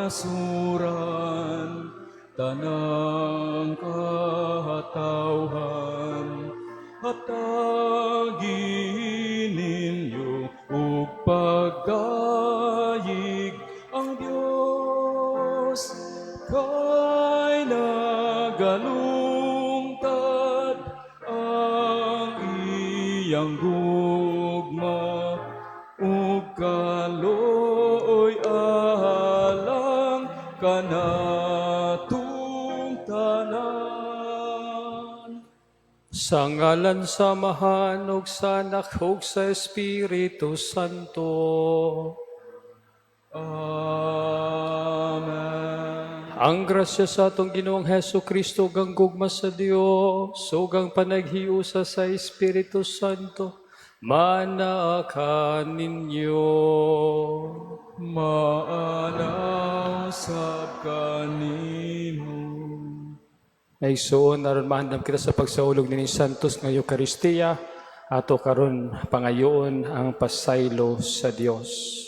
kanasuran, tanang katawhan, hatagi ninyo ug pagdayeg ang Dios, kay nagalungtad ang iyang gugma ug kaluoy alang kanatong tanan. Sa ngalan sa Amahan ug sa Anak ug sa Espiritu Santo. Amen. Ang grasya sa atong Ginoong Hesu Kristo ug ang gugma sa Dios ug ang panaghiusa sa Espiritu Santo maanaa kaninyo. Maana usab kanimo. Igsoon, aron maandam kita sa pagsaulog nining Santos nga Eukaristiya, ato karon pangayoon ang pasaylo sa Dios.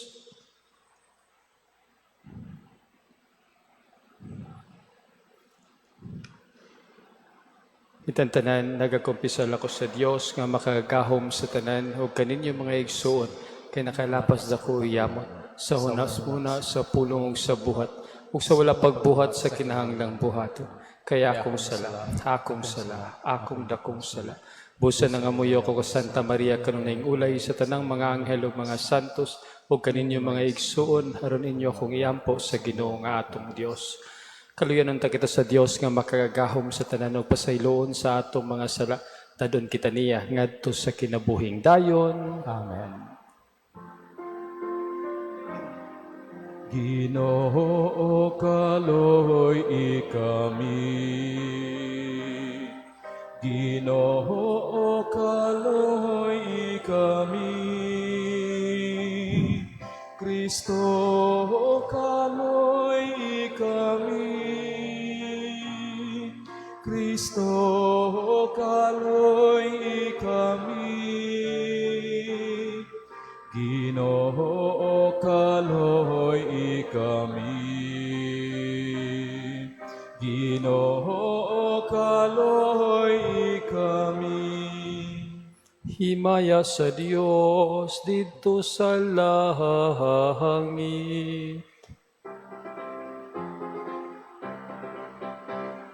Itantanan, nagakumpisal ako sa Dios nga makagagahom sa tanan ug kaninyo, mga igsoon, kay nakalapas dako yamot sa hunahuna, sa pulong ug sa buhat ug sa wala pagbuhat sa kinahanglang buhaton. Kay akong sala, akong sala, akong dakong sala. Busa nangamuyo ko ka Santa Maria, kanunayng ulay, sa tanang mga anghel ug mga santos, ug kaninyo, mga igsoon, aron inyo akong iampo sa Ginoo nga atong Dios. Kaluyan unta kita sa Dios nga makagagahom sa tanan ug pasayloon sa atong mga sala. Tadon kita niya ngadto sa kinabuhing dayon. Amen. Ginoo, kaluy-i kami. Ginoo, kaluy-i kami. Kristo, kaluy-i kami. Kristo, kaluy-i kami. Ginoo, kaluy-i kami. Ginoo, kaluy-i kami. Himaya sa Dios didto sa langit.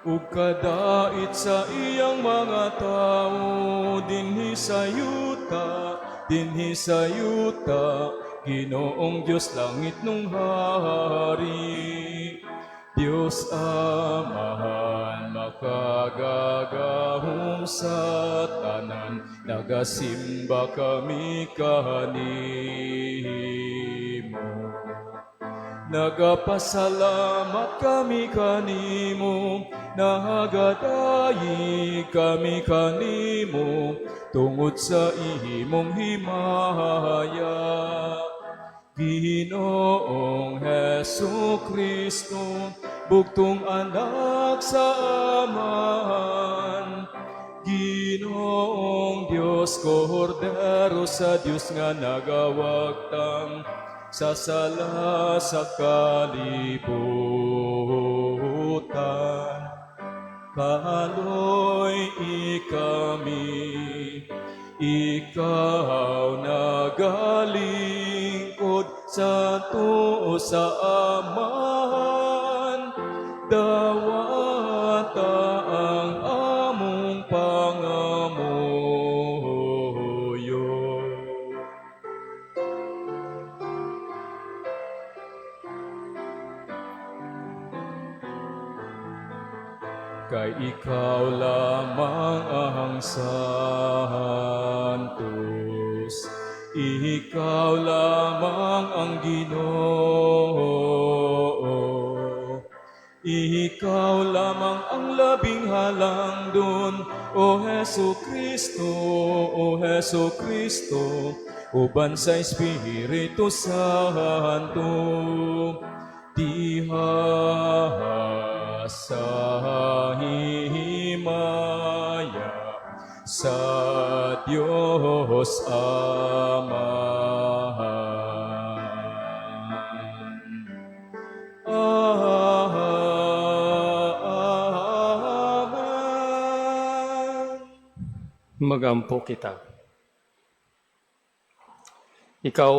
Ug kadait sa iyang mga tao dinhi sa yuta, dinhi sa yuta. Ginoong Dios, langit nung hari, Dios Amahan, makagagahom sa tanan, nagasimba kami kanimo. Nagapasalamat kami kanimo, nagadayeg kami kanimo, tungod sa imong himaya. Ginoong Hesu Kristo, bugtong anak sa Amahan, Ginoong Dios, Kordero sa Dios nga nagawagtang sa sala sa kalibutan. Kaluy-i kami, ikaw nagalingkod sa tuo sa Amahan, dawata ang among pangamuyo. Kay ikaw lamang ang santos, ikaw lamang ang Ginoo, ikaw lamang ang labing halangdon, O Hesu Kristo, O Hesu Kristo, uban sa Espiritu Santo, diha sa himaya sa Diyos Amahan. Magampo kita. Ikaw,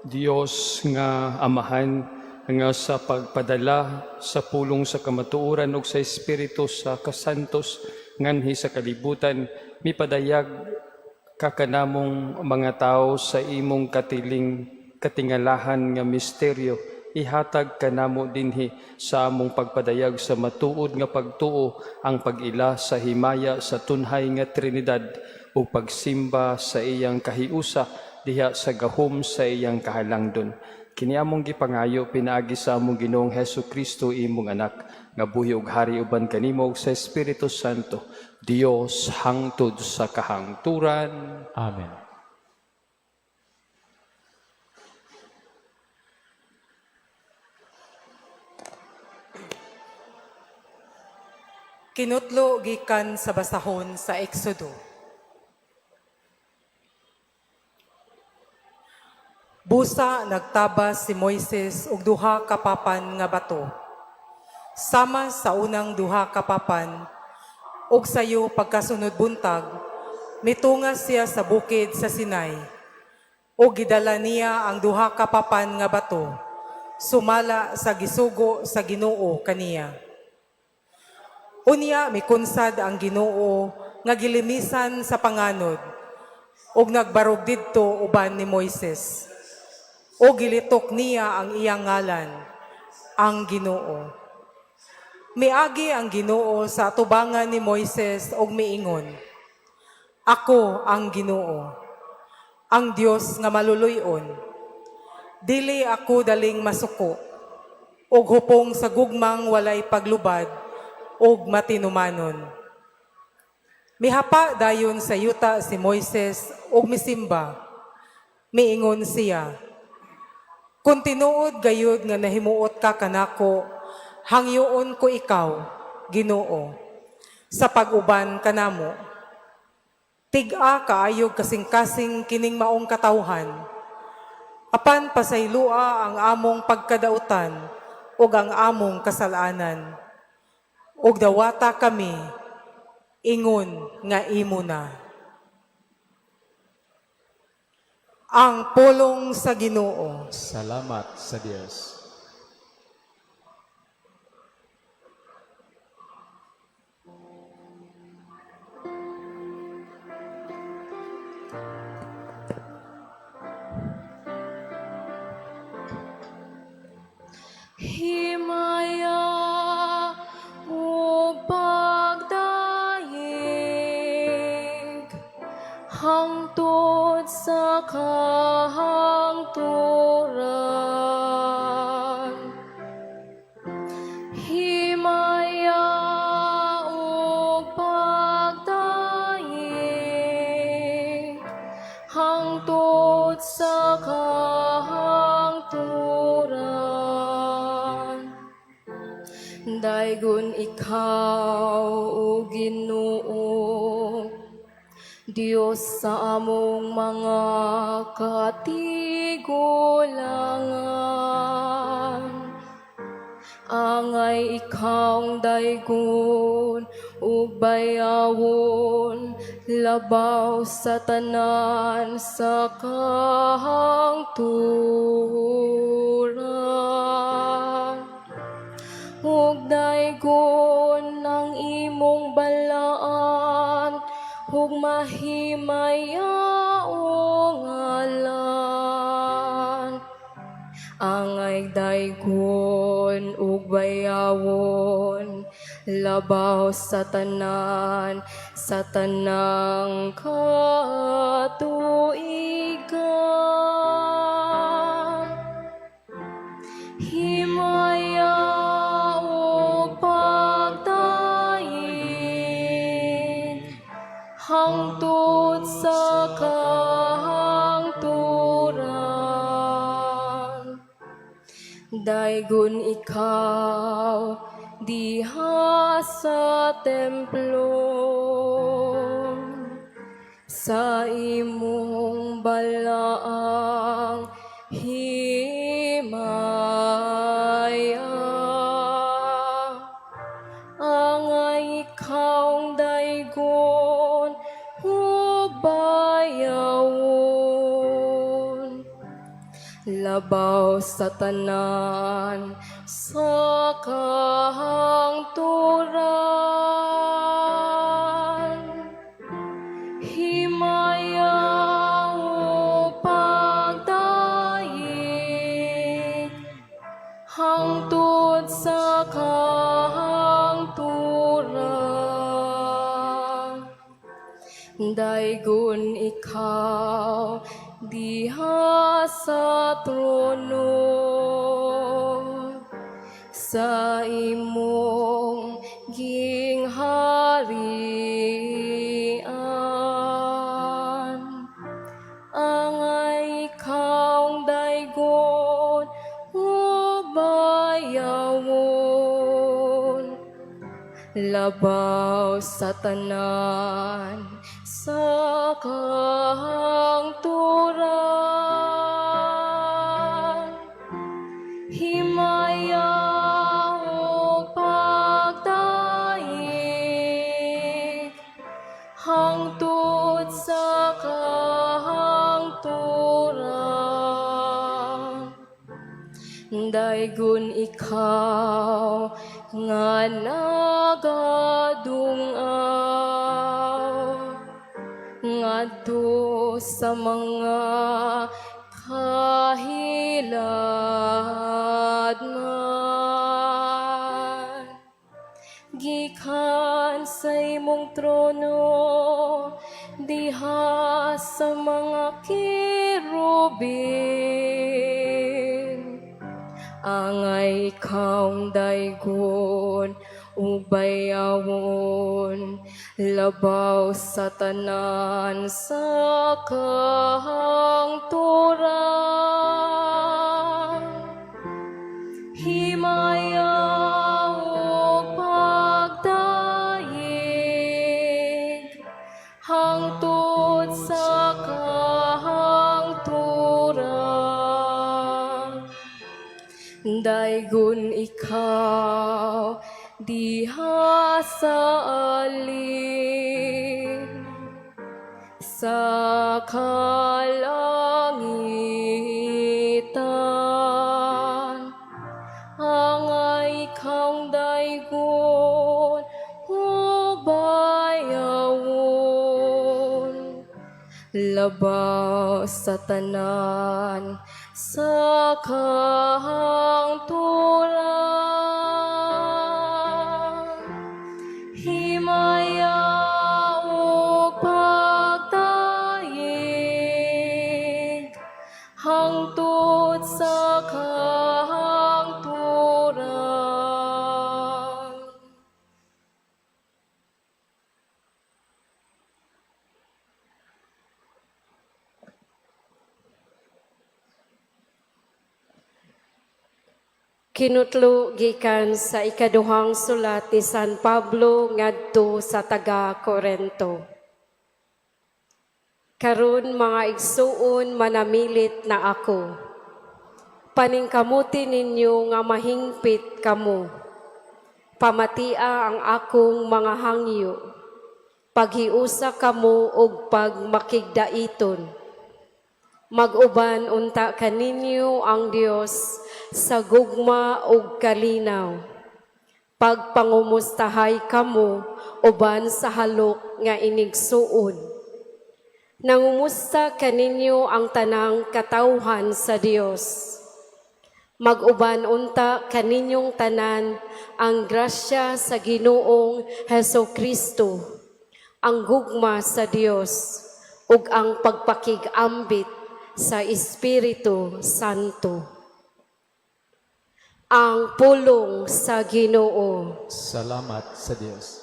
Dios nga Amahan, nga sa pagpadala sa pulong sa kamatuoran ug sa Espiritu sa kasantos nganhi sa kalibutan, mipadayag ka kanamong mga tao sa imong katiling katingalahan nga misteryo. Ihatag kanamo dinhi sa among pagpadayag sa matuod nga pagtuo ang pag-ila sa himaya sa tunhay nga Trinidad ug pagsimba sa iyang kahiusa diha sa gahom sa iyang kahalangdon. Kini among gipangayo pinaagi sa among Ginoong Hesus Kristo, imong anak, nga buhi ug hari uban kanimo ug sa Espiritu Santo, Dios hangtod sa kahangturan. Amen. Kinutlo gikan sa basahon sa Exodo. Busa nagtabas si Moises og duha ka papan nga bato. Sama sa unang duha ka papan, ug sayo pagkasunod buntag, mitunga siya sa bukid sa Sinai. Ug gidala niya ang duha ka papan nga bato, sumala sa gisugo sa Ginoo kaniya. Unya mikunsad ang Ginoo nga gilimisan sa panganod ug nagbarog didto uban ni Moises. O gilitok niya ang iyang ngalan, ang Ginoo. Miagi ang Ginoo sa atubangan ni Moises ug miingon, "Ako ang Ginoo, ang Dios nga maluluy-on. Dili ako daling masuko ug hupong sa gugmang walay paglubad ug matinumanon." Mihapa dayon sa yuta si Moises ug misimba. Miingon siya, "Kung tinuod gayud nga nahimuot ka kanako, hangyoon ko ikaw, Ginoo, sa pag-uban kanamo. Tig-a kaayog kasing-kasing kining maong katawhan. Apan pasaylua ang among pagkadautan ug ang among kasalanan. Ug dawata kami ingon nga imo na." Ang pulong sa Ginoo. Salamat sa Dios. Himaya ug pagdayeg hangtod sa kahangturan. Himaya ug pagdayeg hangtod sa kahangturan. Daygon ikaw, O Ginoo, Dios sa among mga katigulangan. Angay ikaw daygon ug bayawon labaw sa tanan sa kahangturan. Ug daygon ang imong balaan ug mahimayaong ngalan. Angay daygon ug bayawon labaw sa tanan sa tanang katuigan. Himaya ug pagdayeg hangtod sa kahangturan. Daygon ikaw diha sa templo sa imong balaang himaya. Angay ikaw daygon ug Labaw sa tanan sa kahangturan. Himaya ug pagdayeg hangtod sa kahangturan. Daygon ikaw diha sa trono sa imong gingharian. Angay ikaw daygon ug bayawon labaw sa tanan sa kahangturan. Himaya ug pagdayeg hangtod sa kahangturan. Daygon ikaw nga nagadung-aw ngadto sa mga kahiladman gikan sa imong trono diha sa mga kerubin. Angay ikaw daygon ug bayawon labaw sa tanan sa kahangturan. Himaya ug pagdayeg hangtod sa kahangturan. Daygon ikaw diha sa alin sa kalangitan. Angay ikaw daygon ug bayawon labaw sa tanan sa kahangturan. Himaya ug pagdayeg hangtod sa kahangturan. Kinutlo gikan sa ikaduhang sulat ni San Pablo ngadto sa taga Korento. Karon, mga igsuon, manamilit na ako. Paningkamuti ninyo nga mahingpit kamo. Pamatia ang akong mga hangyo. Paghiusa kamo og pagmakigdaiton. Mag-uban unta kaninyo ang Dios sa gugma ug kalinaw. Pagpangumustahay kamo uban sa halok nga inigsuon. Nangumusta kaninyo ang tanang katawhan sa Dios. Mag-uban unta kaninyong tanan ang grasya sa Ginoong Heso Kristo, ang gugma sa Dios ug ang pagpakig-ambit sa Espiritu Santo. Ang pulong sa Ginoo. Salamat sa Dios.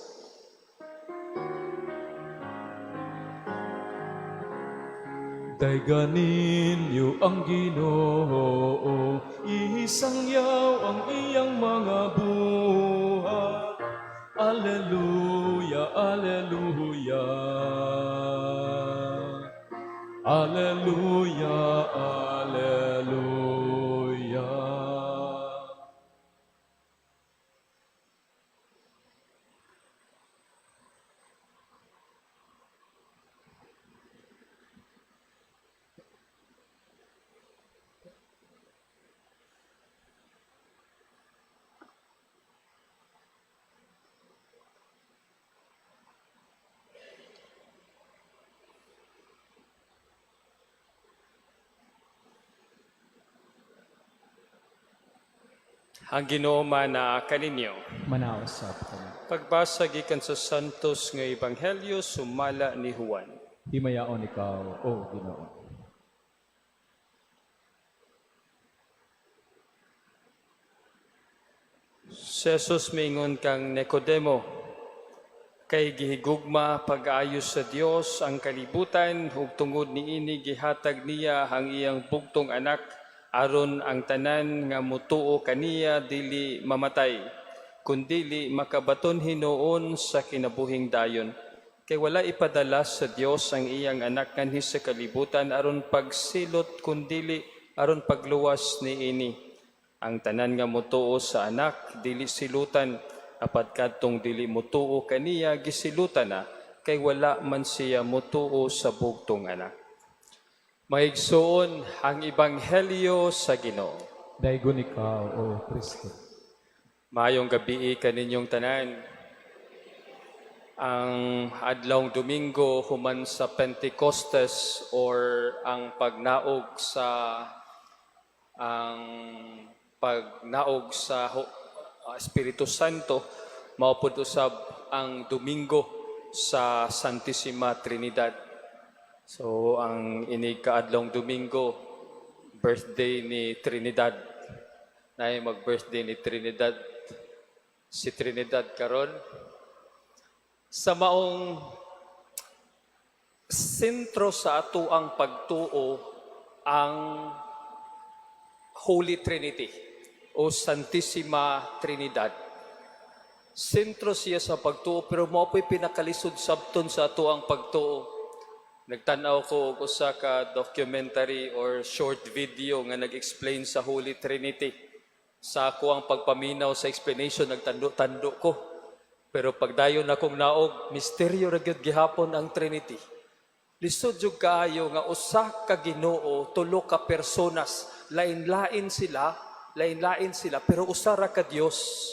Dayga ninyo ang Ginoo, isangyaw ang iyang mga buhat. Alleluia, alleluia. Alleluia, alleluia. Ang Ginoo mana kaninyo. Manausap kami. Pagbasa gikan sa Santos nga Ebanghelyo sumala ni Juan. Himayaon ikaw, O Ginoo. Si Jesus miingon kang Nicodemo, kay gihigugma pag-ayo sa Dios ang kalibutan ug tungod niini gihatag niya ang iyang bugtong anak aron ang tanan nga mutuo kaniya dili mamatay kundili makabaton hinuon sa kinabuhing dayon. Kay wala ipadala sa Dios ang iyang anak nganhi sa kalibutan aron pagsilot kundili aron pagluwas niini. Ang tanan nga mutuo sa anak dili silutan, apan kadtong dili mutuo kaniya gisilutan na kay wala man siya mutuo sa bugtong anak. Maigsoon, ang ebanghelyo sa Ginoo. Daygon ikaw, O Kristo. Maayong gabii kaninyong tanan. Ang adlawng Domingo human sa Pentecostes or ang pagnaog sa Espiritu Santo, mao pud usab ang Domingo sa Santissima Trinidad. So ang inig kaadlawng Domingo, birthday ni Trinidad. Naay mag-birthday ni Trinidad. Si Trinidad karon sa maong sentro sa atoang pagtuo ang Holy Trinity o Santissima Trinidad. Sentro siya sa pagtuo, pero mao po'y pinakalisod sabton sa atoang pagtuo. Nagtan-aw ko og usa ka documentary or short video nga nag-explain sa Holy Trinity. Sa ako ang pagpaminaw sa explanation, nagtando-tando ko. Pero pagdayon akong naog, misteryo ra gyud gihapon ang Trinity. Lisod jud kaayo nga usa ka Ginoo, tulo ka personas, lain-lain sila, lain-lain sila, pero usa ra ka Dios.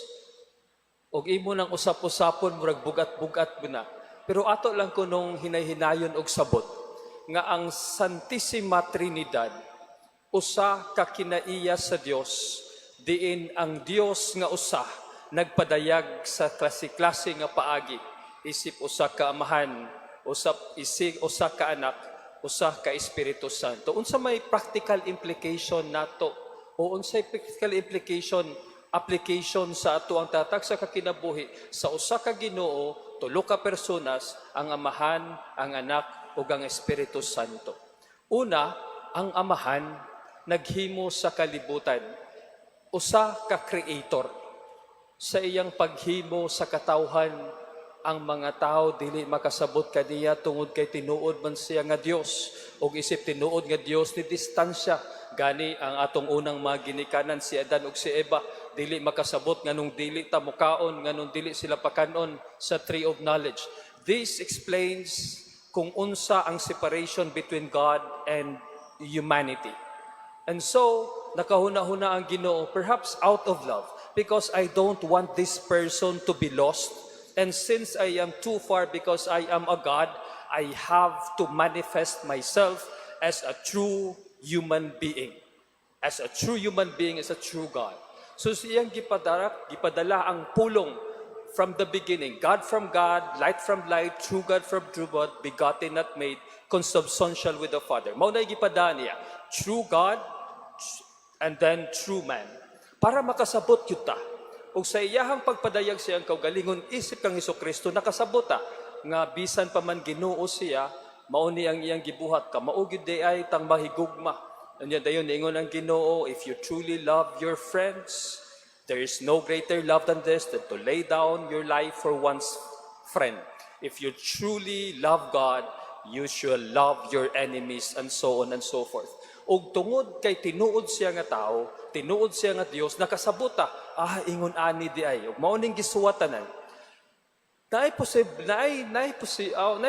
Og imo nang usap-usapon, murag bugat-bugat mo na. Pero ato lang kunong hinay-hinayon og sabot nga ang Santissima Trinidad usa ka kinaiya sa Dios, diin ang Dios nga usa nagpadayag sa klase-klase nga paagi isip usa ka Amahan, usap isip usa ka Anak, usa ka Espiritu Santo. Unsa may practical implication nato o unsay practical implication, application sa ato ang tatag sa kakinabuhi sa usa ka Ginoo, tulo ka personas, ang Amahan, ang Anak ug ang Espiritu Santo? Una, ang Amahan naghimo sa kalibutan, usa ka creator. Sa iyang paghimo sa katawhan, ang mga tao dili makasabot kaniya tungod kay tinuod man siya nga Dios, ug isip tinuod nga Dios ni distansya. Gani ang atong unang mga ginikanan, si Adan ug si Eva, dili makasabot nganong dili ta mukaon, nganong dili sila pakanon sa tree of knowledge. This explains kung unsa ang separation between God and humanity. And so, nakahuna-huna ang Ginoo, perhaps out of love, because I don't want this person to be lost. And since I am too far because I am a God, I have to manifest myself as a true human being. As a true human being, as a true God. So siyang gipadala ang pulong from the beginning. God from God, light from light, true God from true God, begotten, not made, consubstantial with the Father. Mao na gipadala niya. True God and then true man. Para makasabot gyud ta. Ug sa iyahang pagpadayag siyang kaugalingon isip kang Kristo, nakasabot ta nga bisan pa man Ginoo siya, mao ni ang iyang gibuhat, kamao gyud di ay tang mahigugma. Unya dayon niingon ang Ginoo, "If you truly love your friends, there is no greater love than this, than to lay down your life for one's friend. If you truly love God, you shall love your enemies," and so on and so forth. Ug tungod kay tinuod siya nga tao, tinuod siya nga Dios, nakasabot ta, ah, ingon ani di ay. Ug mao ning gisuwatanan. Naay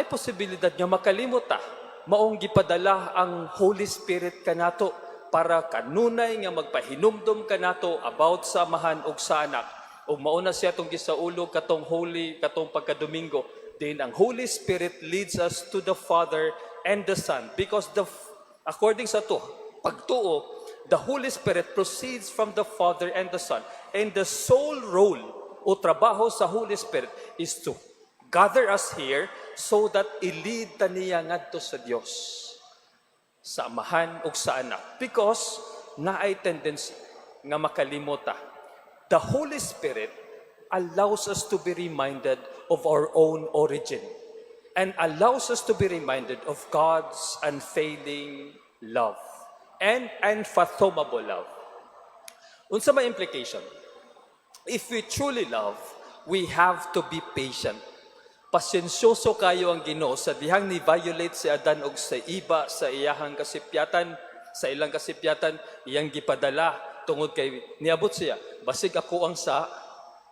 posibilidad nga makalimot ta. Maong gipadala ang Holy Spirit kanato para kanunay nga magpahinumdom kanato about sa Amahan ug sa Anak. Ug mao na siya atong gisaulog katong holy katong pagkadomingo. Then ang Holy Spirit leads us to the Father and the Son because the according sa to pagtuo, The Holy Spirit proceeds from the Father and the Son. And the sole role o trabaho sa Holy Spirit is to gather us here so that i-lead ta niya ngadto sa Dios, sa Amahan ug sa Anak. Because naay tendency nga makalimot ta. The Holy Spirit allows us to be reminded of our own origin and allows us to be reminded of God's unfailing love and unfathomable love. Unsa may implication? If we truly love, we have to be patient. Pasensyoso kaayo ang Ginoo sa dihang ni violate si Adan og sa Eva sa iyahang kasipyatan, sa ilang kasipyatan, iyang gipadala tungod kay niabot siya. Basig ako ang sa,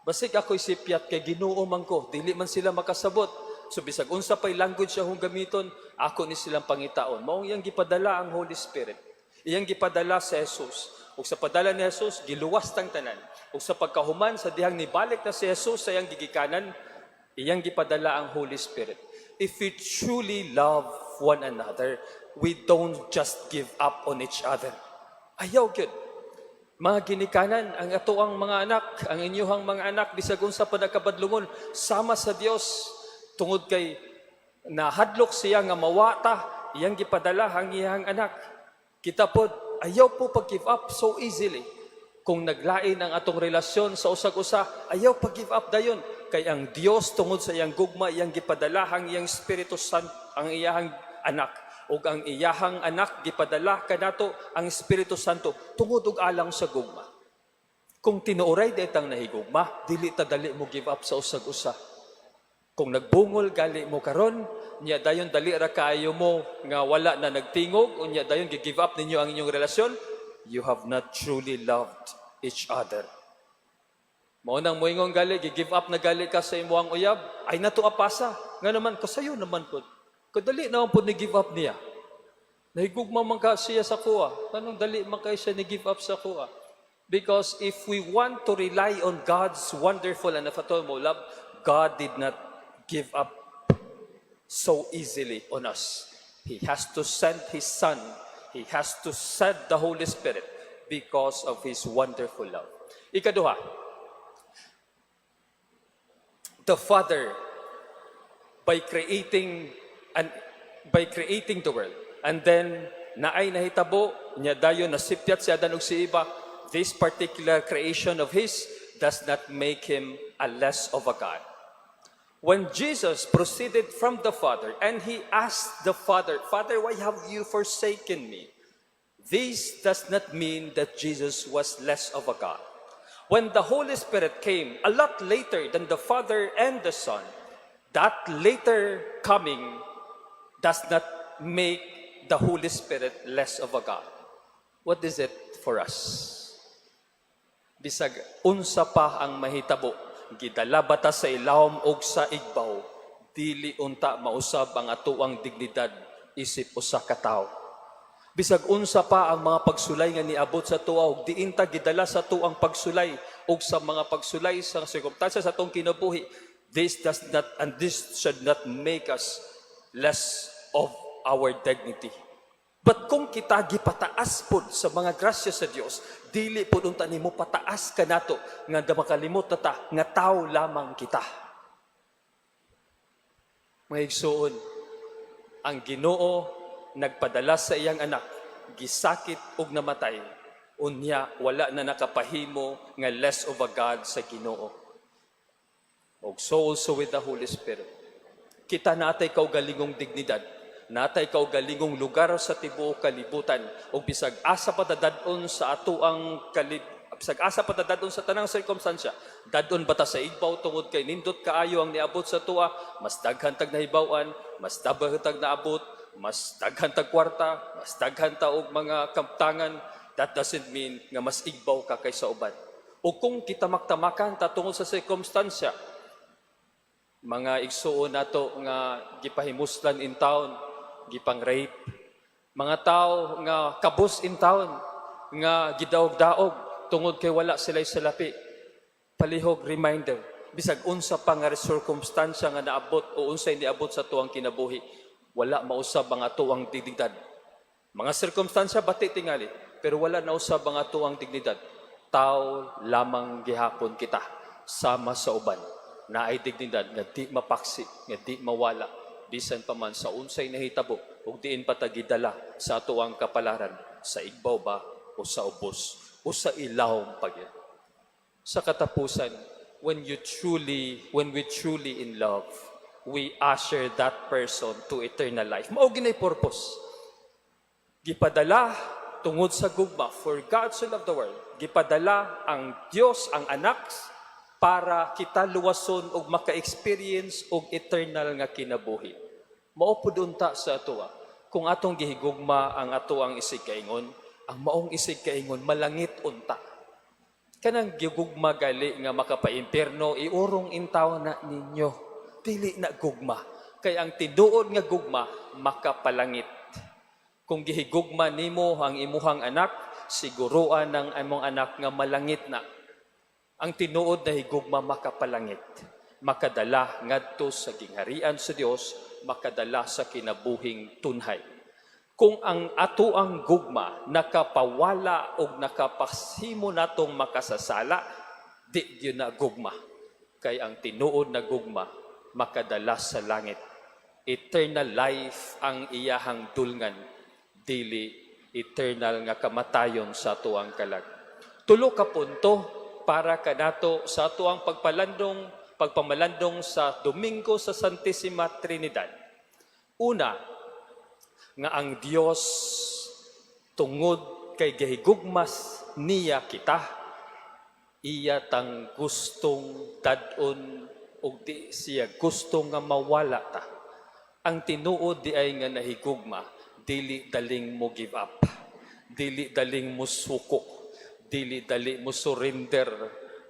basig ako sipyat kay Ginoo man ko, dili man sila makasabot. So bisag unsa pay language akong gamiton, ako ni silang pangitaon. Maong iyang gipadala ang Holy Spirit. Iyang gipadala si Jesus. Ug sa padala ni Jesus, giluwas tang tanan. Ug sa pagkahuman sa dihang nibalik na si Jesus sa iyang gigikanan, iyang gipadala ang Holy Spirit. If we truly love one another, we don't just give up on each other. Ayaw gyud. Mga ginikanan, ang atoang mga anak, ang inyuhang mga anak, bisag unsa pa nagkabadlungon, sama sa Dios, tungod kay nahadlok siya nga mawata, iyang gipadala ang iyang anak. Kita po, ayaw po pag-give up so easily. Kung naglain ang atong relasyon sa usag-usa, ayaw pag-give up dayon. Kay ang Dios, tungod sa iyang gugma, iyang gipadala ang iyang Espiritu Santo, ang iyang anak. Ug ang iyahang anak gipadala kanato ang Espiritu Santo tungod og alang sa gugma. Kung tinuoray detang nahigugma, dili ta dali mo give up sa usag-usa. Kung nagbungol gali mo karon, nya dayon dali ra kaayo mo nga wala na nagtingog, unya dayon gi-give up ninyo ang inyong relasyon, you have not truly loved each other. Mao nang moingon gali, gi-give up na gali ka sa imong uyab, ay nato apasa. Nga naman, kasayo naman pod. Kadali naman pod ni give up niya. Nahigugma man ka siya sa kuha. Anong dali man kay siya ni give up sa kuha? Because if we want to rely on God's wonderful and unfathomable love, God did not give up so easily on us. He has to send His Son. He has to send the Holy Spirit because of His wonderful love. Ikaduha, the Father, by creating the world, and then naay nahitabo nya dayon nasipyat si Adan ug si Eva, this particular creation of his does not make him a less of a God. When Jesus proceeded from the Father and he asked the Father, "Father, why have you forsaken me?" This does not mean that Jesus was less of a God. When the Holy Spirit came a lot later than the Father and the Son, that later coming does not make the Holy Spirit less of a God. What is it for us? Bisag unsa pa ang mahitabo, gidala ba ta sa ilawom og sa igbaw, dili unta mausab ang atoang dignidad isip usa ka tawo. Bisag unsa pa ang mga pagsulay nga niabot sa tuwa ug diin ta gidala sa tuang pagsulay ug sa mga pagsulay sa sirkumstansya sa atong kinabuhi, this does not and this should not make us less of our dignity. But kung kita gipataas pod sa mga grasya sa Dios, dili pod unta nimo pataas kanato nga da makalimot na ta nga tao lamang kita. Mga igsuon, ang Ginoo nagpadala sa iyang anak, gisakit ug namatay, unya wala na nakapahimo nga less of a God sa Ginoo. Og so also with the Holy Spirit. Kita natay kaugalingong dignidad, natay kaugalingong lugar sa tibuok kalibutan, ug bisag asa pa dadon sa atoang kalib bisag asa pa dadon sa tanang sirkumstansya, dadon bata sa igbaw tungod kay nindot kaayo ang niabot sa tuwa, mas daghan tag nahibaw-an, mas daghan tag naabot, mas daghan tag kwarta, mas daghan ta og mga kamtangan, that doesn't mean nga mas igbaw ka kaysa uban. O kung kita maktamakan ta tungod sa sirkumstansya, mga igsuon nato nga gipahimuslan in town, gipang rape, mga tao nga kabus in town, nga gidaog-daog tungod kay wala sila salapi. Palihog reminder, bisag unsa pa nga sirkumstansya nga naabot o unsay niabot sa tuang kinabuhi, wala mausab ang atoang dignidad. Mga sirkumstansya bati tingali, pero wala na usab ang atoang dignidad. Tao lamang gihapon kita sama sa uban naay dignidad nga di mapaksi, nga di mawala bisan pa man sa unsay nahitabo ug diin pa ta gidala sa atoang kapalaran, sa igbaw ba o sa ubos o sa ilawom pa gyud. Sa katapusan, when we truly in love, we usher that person to eternal life. Mao ginay purpose. Gipadala tungod sa gugma, for God so loved the world. Gipadala ang Dios ang Anak para kita luwason og maka-experience og eternal nga kinabuhi. Mao pud unta sa atoa. Kung atong gihigugma ang atoang isig kaingon, ang maong isig kaingon malangit unta. Kanang gigugma gali nga makapaimpierno, iurong intaw na ninyo. Dili na gugma. Kay ang tinuod nga gugma makapalangit. Kung gihigugma nimo ang imuhang anak, siguruan ng imong anak nga malangit na. Ang tinuod na higugma makapalangit, makadala ngadto sa gingharian sa Dios, makadala sa kinabuhing tunhay. Kung ang atoang gugma nakapawala og nakapasimo natong makasasala, di gyud na gugma. Kay ang tinuod na gugma makadala sa langit. Eternal life ang iyahang dulngan, dili eternal nga kamatayon sa atoang kalag. Tulo ka punto para kanato sa atoang pagpalandong, pagpamalandong sa Domingo sa Santissima Trinidad. Una, nga ang Dios tungod kay gihigugmas niya kita, iya tang gustong dad-on ug di siya gusto nga mawala ta. Ang tinuod di ay nga nahigugma, dili daling mo give up, dili daling mo suko, dili dali mo surrender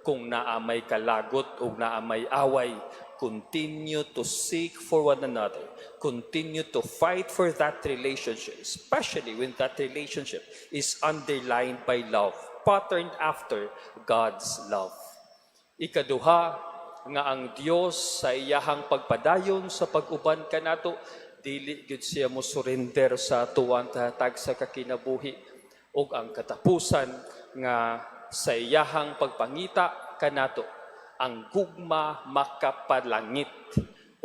kung naa may kalagot o naa may away. Continue to seek for one another. Continue to fight for that relationship, especially when that relationship is underlined by love, patterned after God's love. Ikaduha, nga ang Dios sa iyahang pagpadayon sa pag-uban kanato, dili gyud siya mo surrender sa atuang tahatag sa kakinabuhi. Ug ang katapusan, nga sa iyahang pagpangita kanato, ang gugma makapalangit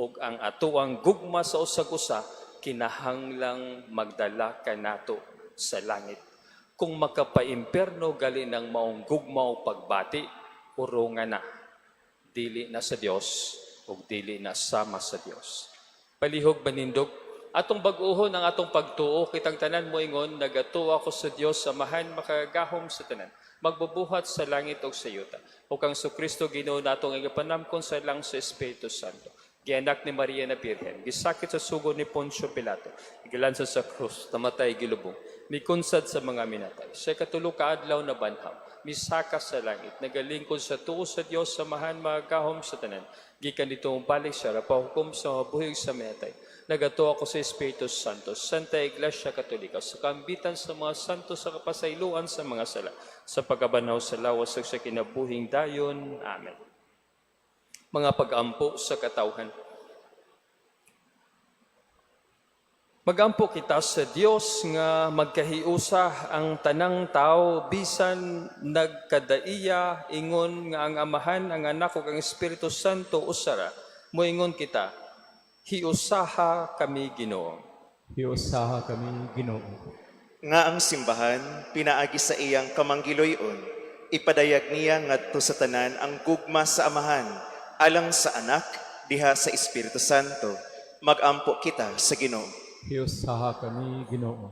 ug ang atoang gugma sa usag usa kinahanglang magdala kanato sa langit. Kung makapaimpierno gali ng maong gugma o pagbati, urunga na. Dili na sa Dios ug dili na sama sa Dios. Palihog manindog, atong bag-ohon ang atong pagtuo, kitang tanan moingon, "Nagatuo ako sa Dios Amahan makagagahom sa tanan, magbubuhat sa langit ug sa yuta, ug kang Kristo Ginoo natong igapanamkon sa lang sa Espiritu Santo. Gianak ni Maria na Birhen, gisakit sa sugo ni Poncio Pilato, gilansa sa krus, namatay, gilubong, mikunsad sa mga minatay. Sa ikatulo ka adlaw nabanhaw, misaka sa langit, nagalingkod sa tuo sa Dios Amahan makagagahom sa tanan. Gikan didto mobalik siya, pahukom sa mga buhi ug sa minatay. Nagatuo ako sa Espiritu Santo, Santa Iglesia Katolika, sa kaambitan sa mga santo, sa kapasayloan sa mga sala, sa pagkabanhaw sa lawas ug sa kinabuhing dayon. Amen." Mga pag-ampo sa katawhan. Magampo kita sa Dios nga magkahiusa ang tanang tao bisan nagkadaiya, ingon nga ang Amahan, ang Anak ug ang Espiritu Santo usara. Moingon kita, "Hiusaha kami, Ginoo." Hiusaha kami, Ginoo. Nga ang simbahan, pinaagi sa iyang kamanggiloy-on, ipadayag niya ngadto sa tanan ang gugma sa Amahan, alang sa Anak, diha sa Espiritu Santo. Magampo kita sa Ginoo. Hiusaha kami, Ginoo.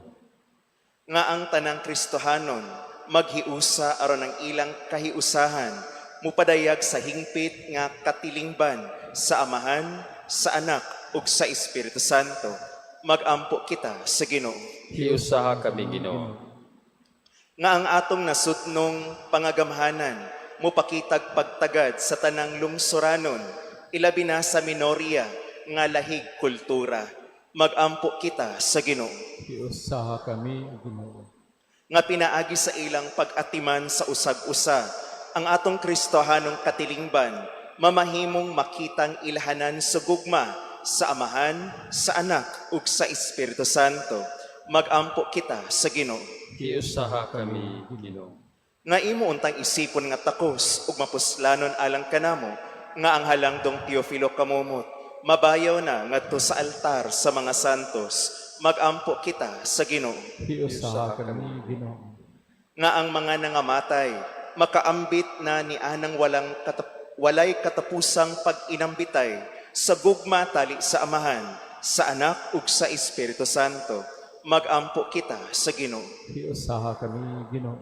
Nga ang tanang Kristohanon maghiusa aron ang ilang kahiusahan mupadayag sa hingpit nga katilingban sa Amahan, sa Anak ug sa Espiritu Santo. Magampo kita sa Ginoo. Hiusaha kami, Ginoo. Nga ang atong nasudnong pangagamhanan mupakitag pagtagad sa tanang lungsuranon, ilabi na sa minorya nga lahig kultura. Magampo kita sa Ginoo. Hiusaha kami, Ginoo. Nga pinaagi sa ilang pag-atiman sa usag-usa, ang atong Kristohanong katilingban mamahimong makitang ilhanan sa gugma sa Amahan, sa Anak ug sa Espiritu Santo. Magampo kita sa Ginoo. Hiusaha kami, Ginoo. Nga imo untang isipon nga takos ug mapuslanon alang kanamo nga ang halangdong Teofilo Camomot mabayaw na ngadto sa altar sa mga santos. Magampo kita sa Ginoo. Hiusaha kami, Ginoo. Nga ang mga nangamatay makaambit na ni anang walay katapusang pag-inambitay sa gugma tali sa Amahan, sa Anak ug sa Espiritu Santo. Magampo kita sa Ginoo. Hiusaha kami, Ginoo.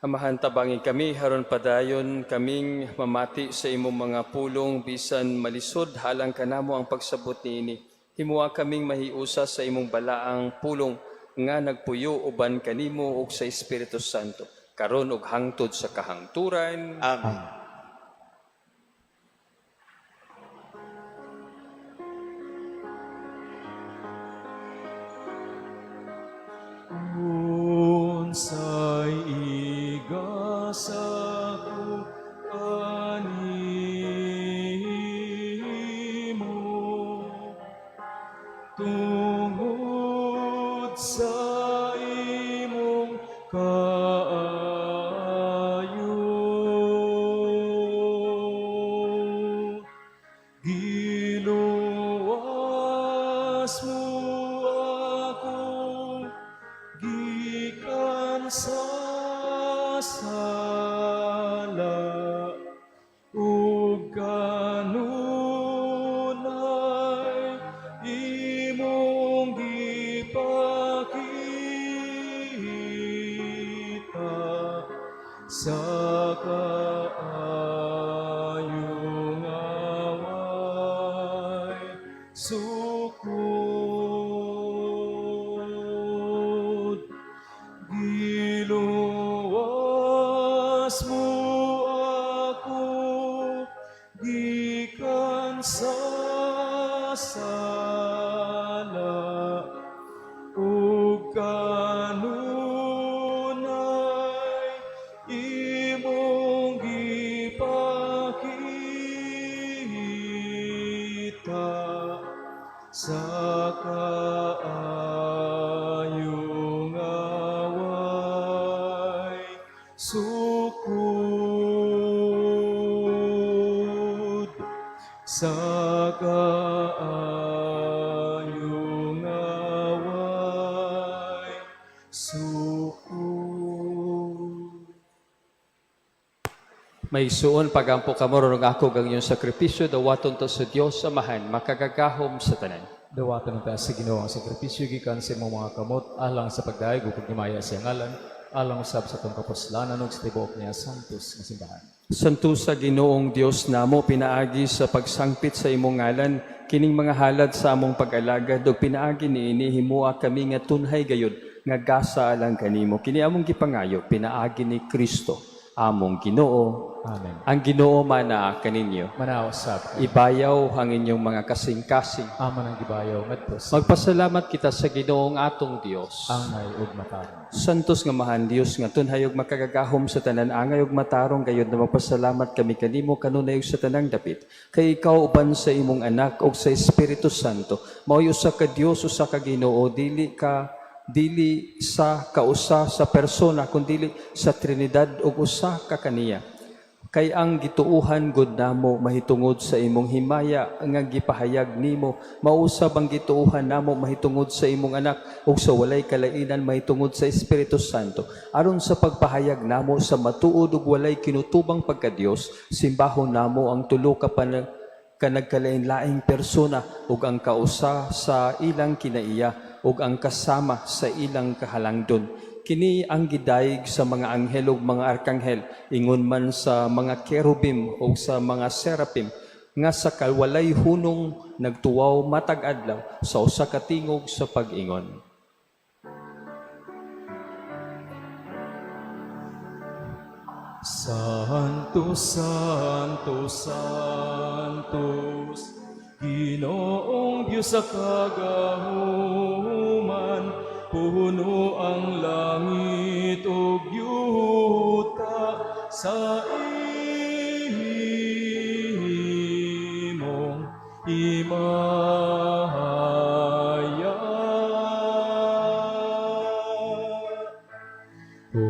Amahan, tabangi kami, haron padayon kaming mamati sa imong mga pulong bisan malisod halang kanamo ang pagsabot niini. Himua kaming mahiusa sa imong balaang pulong nga nagpuyo uban kanimo ug sa Espiritu Santo karon ug hangtod sa kahangturan. Amen. Unsay igasa ko kanimo tungod sa imong kaayo? Giluwas mo ako gikan sa sala ug kanunay imong gipakita sa kaayong away sukod. Giluwas mo ako gikan sa sala ug kanunay imong gipakita sa kaayong away sukod, sa kaayong away sukod. May suon pagampo kamo ron ako gang iyong sakripisyo dawaton ta sa Dios Amahan makagagahom sa tanan. Dawatan ta sa Ginoo ang sakripisyo gikan sa imong mga kamot alang sa pagdayeg ug paghimaya sa iyang ngalan, alang usab sa atong kapuslanan ug sa tibuok niya santos nga simbahan. Santo sa Ginoong Dios namo pinaagi sa pagsangpit sa imong ngalan kining mga halad sa among pag-alagad ug pinaagi niini himua kami nga tunhay gayud nga gasa alang kanimo. Kini among gipangayo pinaagi ni Kristo among Ginoo. Amen. Ang Ginoo manaa kaninyo. Manaw usab. Ibayaw ang inyong mga kasing-kasing. Ama ng gibayaw ngadto sa Magpasalamat kita sa Ginoong atong Dios. angay ug matarong. Santos nga mahan Dios nga tunhay ug makagagahom sa tanan angay ug matarong gayud na magpasalamat kami kanimo kanunay ug sa tanang dapit, kay ikaw uban sa imong anak ug sa Espiritu Santo maoy usa ka Dios, usa ka Ginoo, dili sa kausa sa persona kundili sa Trinidad ug usa ka kaniya. Kay ang gituuhan gud namo mahitungod sa imong himaya nga gipahayag nimo, mausab ang gituuhan namo mahitungod sa imong anak ug sa walay kalainan mahitungod sa Espiritu Santo, aron sa pagpahayag namo sa matuod ug walay kinutubang pagkadios, simbahon namo ang tulo ka nagkalain-laing persona ug ang kausa sa ilang kinaiya ug ang kasama sa ilang kahalangdon. Kini ang gidayeg sa mga anghel ug mga arkanghel, ingon man sa mga kerubim ug sa mga serapim, nga sa kalwalay hunong nagtuwaw matag adlaw sa usa ka tingog sa pag-ingon. Santo, Santo, Santos, Ginoong Diyos sa kagahuman, puno ang langit ug yuta sa imong himaya.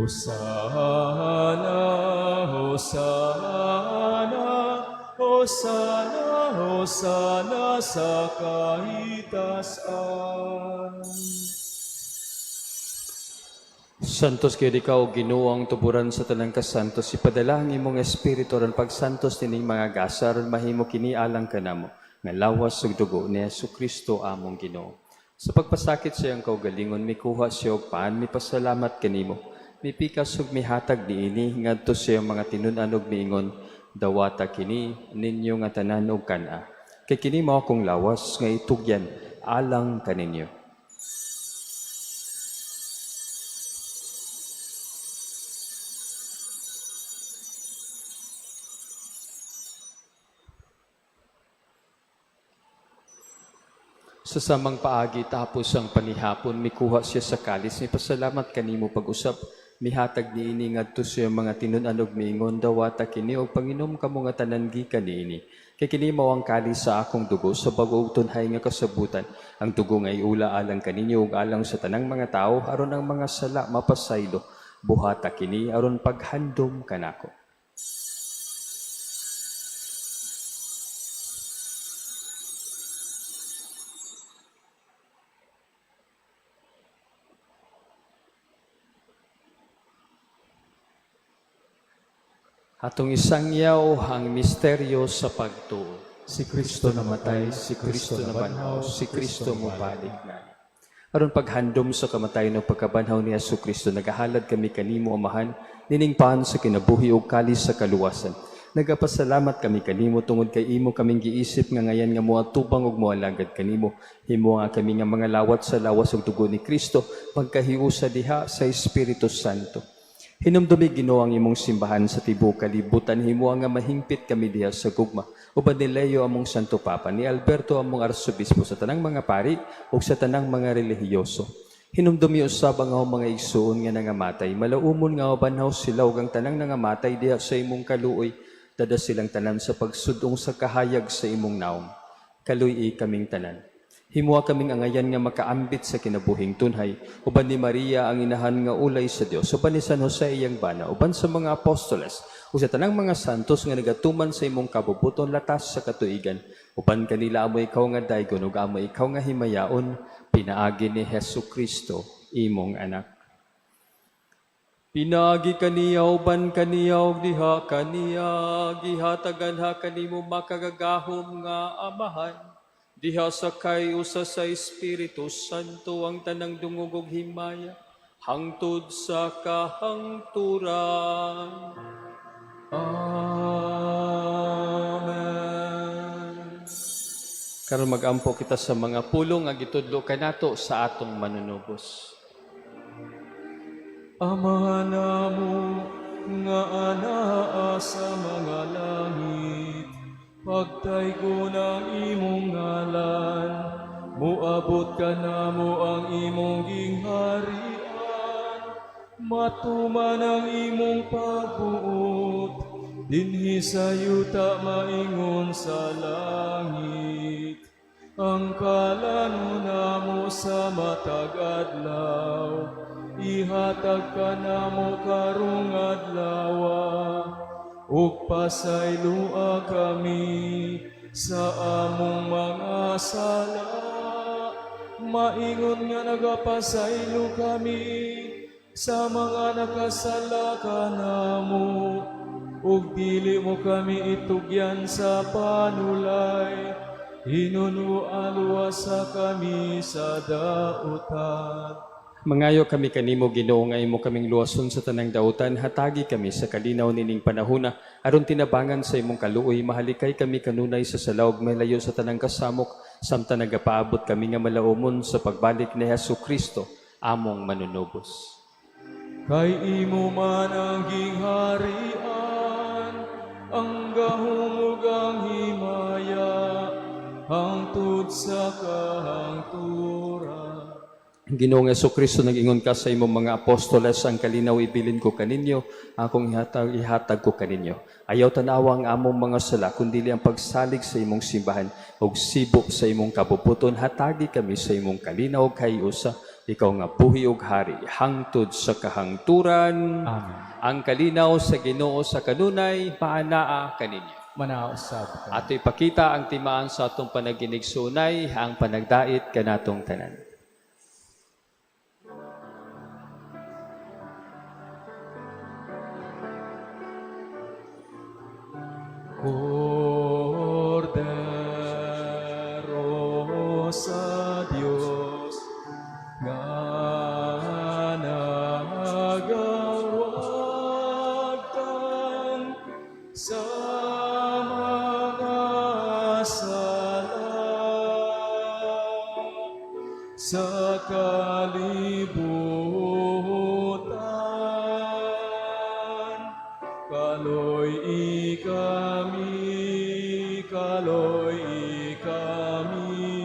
Hosana, Hosana, Hosana, Hosana sa kahitasan. Santos kaayo ikaw, Ginoo, ang tuburan sa tanang kasantos. Ipadala ang imong Espiritu aron pagsantos nining mga gasa aron mahimo kini alang kanamo nga lawas ug dugo ni Hesus Kristo among Ginoo. Sa pagpasakit sa iyang kaugalingon, mikuha siya og pan, mipasalamat kanimo. Mipikas ug mihatag niini ngadto sa iyang mga tinun-an ug miingon, "Dawata kini ninyo nga tanan ug kan-a. Kay kini mao akong lawas nga itugyan alang kaninyo." Sa samang paagi tapos ang panihapon, mikuha siya sa kalis, mipasalamat kanimo pag-usab, mihatag niini ngadto sa iyang mga tinun-an ug miingon, "Dawata kini ug panginom kamo nga tanan gikan niini. Kay kini mao ang kalis sa akong dugo sa bag-o ug tunhay nga kasabutan, ang dugo nga iula alang kaninyo ug alang sa tanang mga tawo aron ang mga sala mapasaylo. Buhata kini aron paghandom kanako." Atong isangyaw ang misteryo sa pagtuo. Si Kristo namatay, si Kristo nabanhaw, si Kristo mobalik na. Aron paghandom sa kamatayon ug pagkabanhaw ni Hesus Kristo, nagahalad kami kanimo, Amahan, nining pan sa kinabuhi ug kalis sa kaluwasan. Nagapasalamat kami kanimo tungod kay imo kaming giisip nga ngayan nga moatubang ug moalagad kanimo. Himo nga kami nga mga lawat sa lawas ug dugo ni Kristo, pagkahiusa diha sa Espiritu Santo. Hinumdumi, Ginoo, ang imong simbahan sa tibuok kalibutan, himoa nga mahingpit kami diha sa gugma. Uban ni Leo among Santo Papa, ni Alberto among Arsobispo, sa tanang mga pari ug sa tanang mga relihiyoso. Hinumdumi usab ang among mga igsuon nga nangamatay, malaumon nga mabanhaw sila ug ang tanang nangamatay diha sa imong kaluoy, dada silang tanan sa pagsudong sa kahayag sa imong naong. Kaluy-i kaming tanan. Himoa kaming angayan nga makaambit sa kinabuhing tunhay, uban ni Maria ang inahan nga ulay sa Dios, uban ni San Jose iyang bana, uban sa mga apostoles, ug sa tanang mga santos nga nagatuman sa imong kabubuton latas sa katuigan. Uban kanila amo ikaw nga daygon ug amo ikaw nga himayaon, pinaagi ni Hesus Kristo, imong anak. Pinaagi kaniya, uban kaniya ug diha kaniya, gihatagan ha kanimo makagagahom nga Amahan diha sa kay-usa sa Espiritu Santo ang tanang dungog ug himaya hangtod sa kahangturan. Amen. Karon magampo kita sa mga pulong nga gitudlo kanato sa atong manunubos. Ama namo nga anaa sa mga langit, pagtaygon ang imong ngalan, muabot kanamo ang imong gingharian, matuman ang imong pagbuot, dinhi sa yuta maingon sa langit. Ang kalano namo sa matag adlaw, ihatag kanamo karong adlawa, ug pasayloa kami sa among mga sala, maingon nga nagapasaylo kami sa mga nakasala kanamo, ug dili mo kami itugyan sa panulay, hinunoa luwasa kami sa dautan. Mangayo kami kanimo, Ginoo, nga imo kaming luwason sa tanang dautan, hatagi kami sa kalinaw nining panahona aron tinabangan sa imong kaluoy mahalikay kami kanunay sa sala ug mahilayo sa tanang kasamok samtang nagapaabot kami nga malaumon sa pagbalik ni Hesus Kristo among manunubos. Kay imo man ang gingharian, ang gahom ug ang himaya, hangtod sa kahangturan. Ginoong Kristo, nag-ingon ka sa imong mga apostoles, "Ang kalinaw ibilin ko kaninyo, akong ihatag, ihatag ko kaninyo. Ayaw tanawa ang among mga sala, kundili ang pagsalig sa imong simbahan, ug sibo sa imong kabubuton, hatagi kami sa imong kalinaw ug kahiusa, Ikaw nga buhi ug hari hangtod sa kahangturan. Amen. Ang kalinaw sa Ginoo sa kanunay maanaa kaninyo. Manaa usab ka. Ato ipakita ang timaan sa atong panaginigsunay, ang panagdait kanatong tanan. Kordero sa Dios nga nagawagtang sa mga sala sa kalibutan. Kaloy kami, kaloy kami,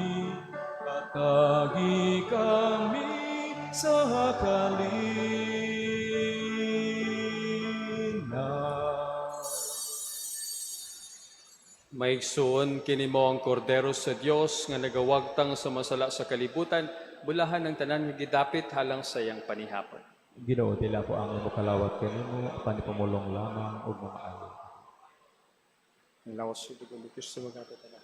katagi kami sa kalinaw. Maigsoon kini mo ang kordero sa Dios nga nagawagtang sa masala sa kalibutan, bulahan ang tanan nga gidapit halang sa iyang panihapon. Ginoo, dili ako ang imo kalawat kanimo, apan ipamulong lamang ug mamaayo. Ang lawas sa dugo ni Kristo maghatod sa.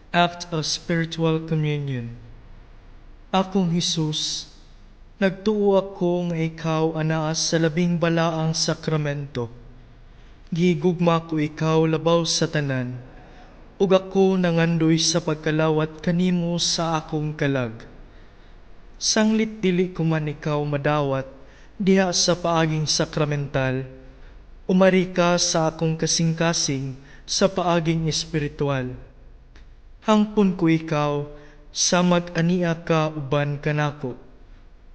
Act of Spiritual Communion. Akong Hesus, nagtuo ako nga ikaw anaa sa labing balaang sakramento. Gigugma ko ikaw labaw sa tanan, ug ako nangandoy sa pagkalawat kanimo sa akong kalag. Sanglit dili ko man ikaw madawat diha sa paaging sakramental, umari ka sa akong kasing-kasing sa paaging espiritual. Hangpon ko ikaw sa mag-ania ka uban kanako,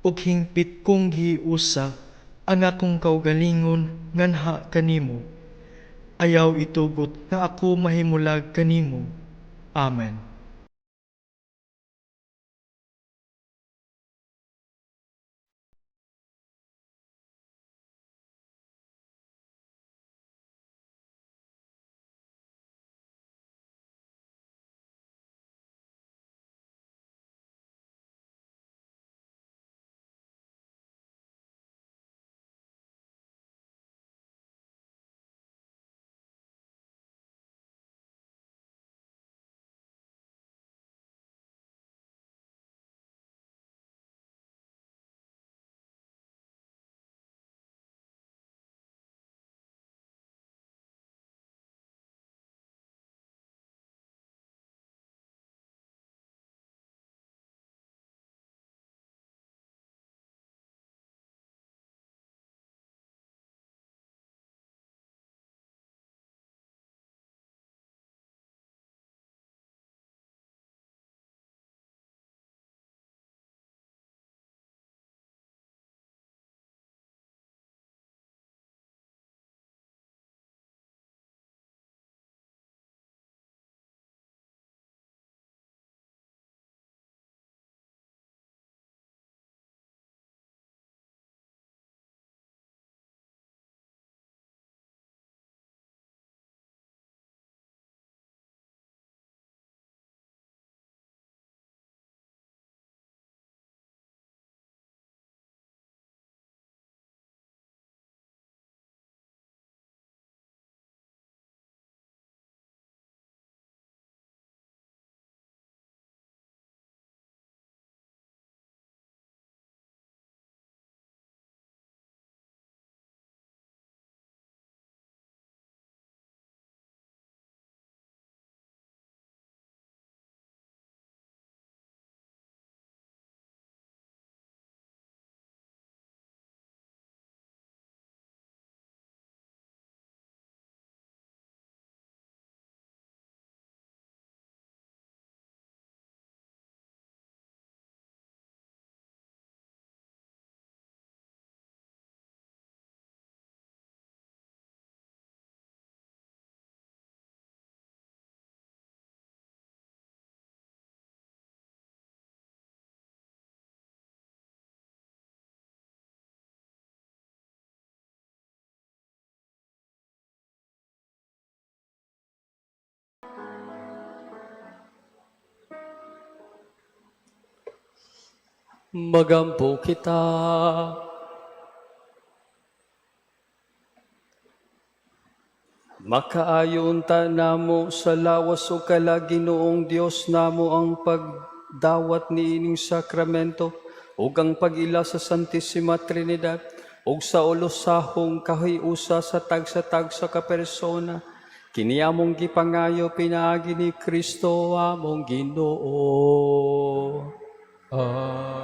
ug hingpit kong giusa ang akong kaugalingon nganha kanimo. Ayaw itugot nga ako mahimulag kanimo. Amen. Magampo kita. Makaayo unta namo sa lawas ug kalag, Ginoong Dios namo, ang pagdawat niining sakramento ug ang pag-ila sa Santissima Trinidad ug sa ulosahong kahiusa sa tagsa-tagsa ka persona. Kini among gipangayo pinaagi ni Kristo among Ginoo. Amen.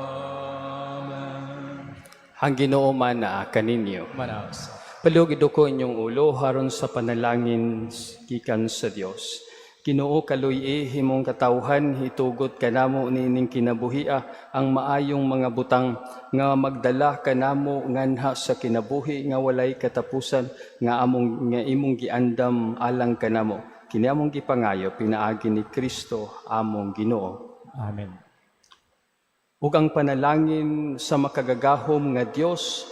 Ang Ginoo manaa kaninyo. Manaa usab. Palihog iduko inyong ulo aron sa panalangin gikan sa Dios. Ginoo, kaluy-i imong katawhan, itugot kanamo niining kinabuhia ang maayong mga butang nga magdala kanamo nganha sa kinabuhi nga walay katapusan nga among nga imong giandam alang kanamo. Kini among gipangayo pinaagi ni Kristo among Ginoo. Amen. Ug ang panalangin sa makagagahom nga Dios,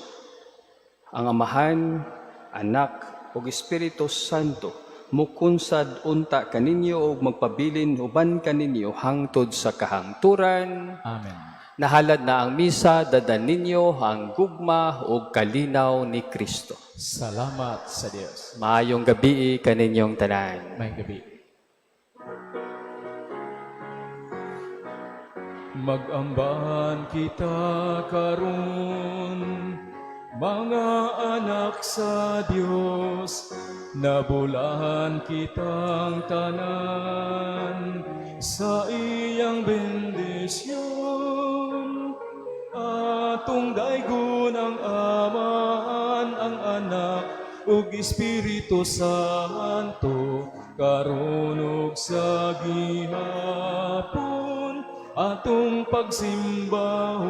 ang Amahan, Anak ug Espiritu Santo, mukunsad unta kaninyo ug magpabilin uban kaninyo hangtod sa kahangturan. Amen. Nahalad na ang misa, dadan ninyo ang gugma ug kalinaw ni Kristo. Salamat sa Dios. Maayong gabii kaninyong tanan. Maayong gabii. Mag-ambahan kita karon, mga anak sa Dios, nabulahan kitang tanan sa iyang bendisyon. Atong daygon ang Amahan, ang Anak, ug Espiritu Santo, karon ug sa gihapon atong pagsimbahon.